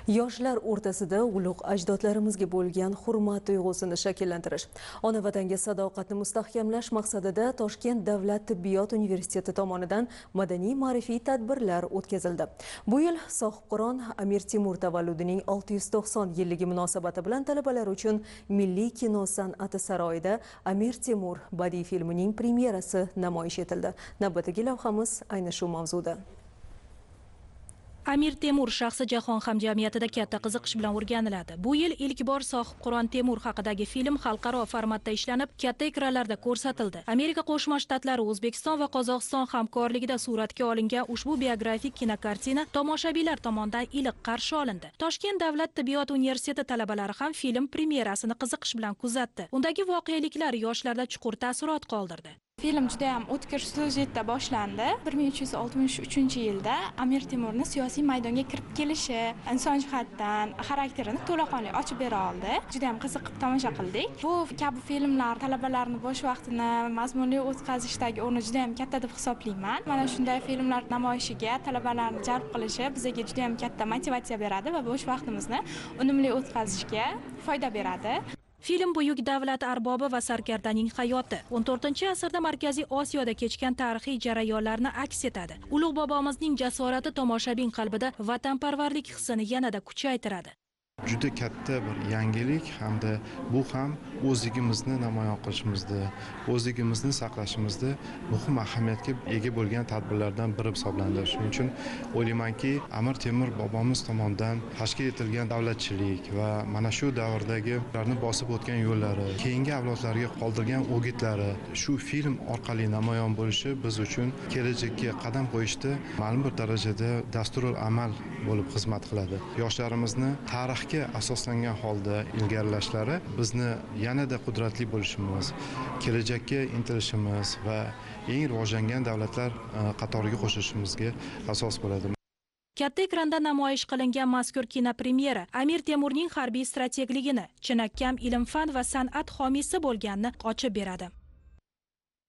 Yoshlar o'rtasida ulug' ajdodlarimizga bo'lgan hurmat tuyg'usini shakllantirish, ona vatanga sadoqatni mustahkamlash maqsadida Toshkent davlat tibbiyot universiteti tomonidan madaniy ma'rifiy tadbirlar o'tkazildi. Bu yil Sohibqiron Amir Temur tavalludining 690 yilligi munosabati bilan talabalar uchun Milliy kino san'ati saroyida Amir Temur badiiy filmining premyerasi namoyish etildi. Navbatdagi lavhamiz ayni shu mavzuda. Amir Temur shaxsi jahon hamjamiyatida katta qiziqish bilan o'rganiladi. Bu yil ilk bor Sohibqiron Temur haqidagi film xalqaro formatda ishlanib, katta ekranlarda ko'rsatildi. Amerika Qo'shma Shtatlari, O'zbekiston va Qozog'iston hamkorligida suratga olingan ushbu biografik kinokartina tomoshabinlar tomonidan iliq qarshi olindi. Toshkent davlat tibbiyot universiteti talabalari ham film premyerasini qiziqish bilan kuzatdi. Undagi voqeliklar yoshlarda chuqur taassurot qoldirdi. Film juda ham o'tkir syujetda boshlandi. 1363-yilda Amir Temurni siyosiy maydonga kirib kelishi, inson jihatdan xarakterini to'laqonli ochib bera oldi. Juda ham qiziqib tomosha qildik. Bu kabi filmlar talabalarni bo'sh vaqtini mazmunli o'tkazishdagi o'rni juda ham katta deb hisoblayman. Mana shunday filmlar namoyishiga talabalarni jalb qilishi bizga juda ham katta motivatsiya beradi va bo'sh vaqtimizni unumli o'tkazishga foyda beradi. Film buyuk davlat arbobi va sarkardaning hayoti 14-asrda Markaziy Osiyoda kechgan tarixiy jarayonlarni aks etadi. Ulug' bobomizning jasorati tomoshabin qalbida vatanparvarlik hissini yanada kuchaytiradi. Juda katta bir yangilik hamda bu ham o'zligimizni namoyon qilishimizda, o'zligimizni saqlashimizda muhim ahamiyatga ega bo'lgan tadbirlardan biri hisoblanadi. Shuning uchun o'ylaymanki, Amir Temur bobomiz tomonidan tashkil etilgan davlatchilik va mana shu davrdagi ularni bosib o'tgan yo'llari, keyingi avlodlarga qoldirgan o'gitlari shu film orqali namoyon bo'lishi biz uchun kelajakka qadam qo'yishda ma'lum bir darajada dasturul amal bo'lib xizmat qiladi. Yoshlarimizni tarix asoslangan holda ilgarilashlari bizni yanada qudratli bo'lishimiz, kelajakka intilishimiz va eng rivojlangan davlatlar qatoriga qo'shilishimizga asos bo'ladi. Katta ekranda namoyish qilingan mazkur kinopremyera Amir Temurning harbiy strategligini, chinakam ilm-fan va san'at homiysi bo'lganini ochib beradi.